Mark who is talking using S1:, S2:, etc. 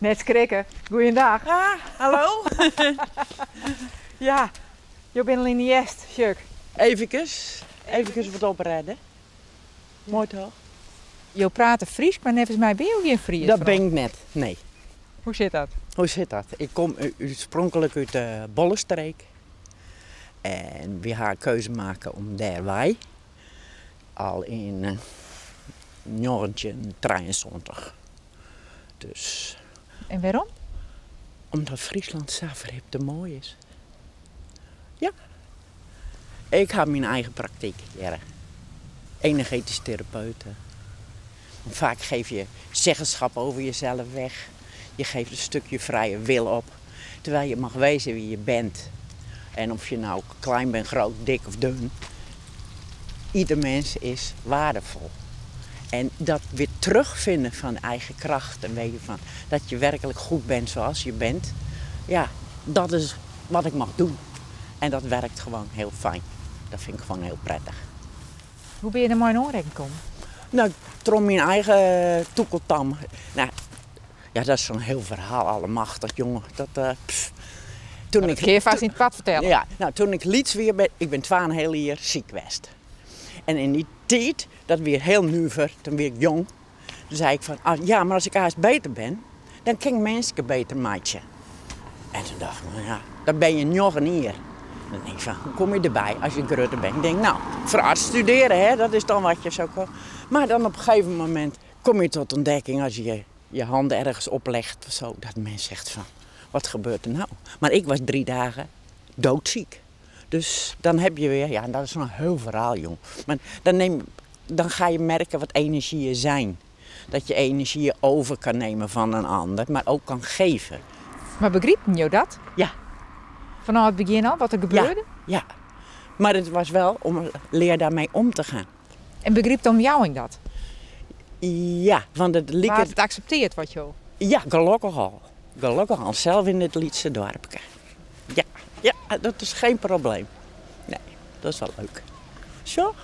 S1: Net skrikke. Goeiedag.
S2: Ah, hallo.
S1: Ja, jo binne al yn de hjerst, sjoch.
S2: Eefkes, eefkes wat oprêde. Moai toch?
S1: Jo prate Frysk, mar neffens my binne jo gjin Fries.
S2: Dat bin ik net, nee.
S1: Hoe sit dat?
S2: Hoe sit dat? Ik kom oarspronklik út de Bollestreek. En wy ha in keuze makke om dêr wei. Al yn 1973. Dus.
S1: En wêrom?
S2: Omdat Fryslân sa ferhipte moai is. Ja. Ik ha myn eigen praktyk hjir. Energetisch therapeute. Vaak geef je zeggenschap over jezelf weg. Je geeft een stukje vrije wil op. Terwijl je mag wezen wie je bent. En of je nou klein bent, groot, dik of dun. Ieder mens is waardevol. En dat weer terugvinden van eigen kracht en weten van dat je werkelijk goed bent zoals je bent. Ja, dat is wat ik mag doen. En dat werkt gewoon heel fijn. Dat vind ik gewoon heel prettig.
S1: Hoe bin je der mei yn oanrekking kommen?
S2: Nou, troch myn eigen tûkeltam. Nou, ja, dat is zo'n heel verhaal, allemachtig, jongen. Dat, pff.
S1: Toen ik, Kin je fêst yn it koart fertelle?
S2: Ja, nou, toen ik lyts wie, ik bin 2,5 jier siik west. En yn dy tiid, dat wie hiel nuver, toen wie ik jong. Toen sei ik fan, ah, ja, mar as ik aanst beter bin, dan kin ik minsken beter meitsje. En toen dacht ik, nou ja, dan bin je 9 jier. Dan denk ik fan, hoe kom je derby as je grutter bent? Ik denk, nou, foar arts studearje, hè, dat is dan wat je zo. Mar dan op in gegeven momint kom je tot ontdekking as je je handen ergens oplegt of zo, dat men zegt van, wat gebeurt er nou? Mar ik was 3 dagen doodziek. Dus dan heb je weer, ja, dat is een heel verhaal, jong. Mar dan ga je merken wat energieën zijn. Dat je energieën over kan nemen van een ander, maar ook kan geven.
S1: Mar begriepen jo dat?
S2: Ja.
S1: Fanôf it begjin al, wat der gebeurde?
S2: Ja, ja. Mar it was wel om lear daarmee om te gaan.
S1: En begriep de omjouwing dat?
S2: Ja, want it like...
S1: Waard it akseptearre wat jo?
S2: Ja, gelokkich al. Gelokkich al, sels yn it lytse doarpke. Ja, ja, dat is geen probleem. Nee, dat is wel leuk. Zo.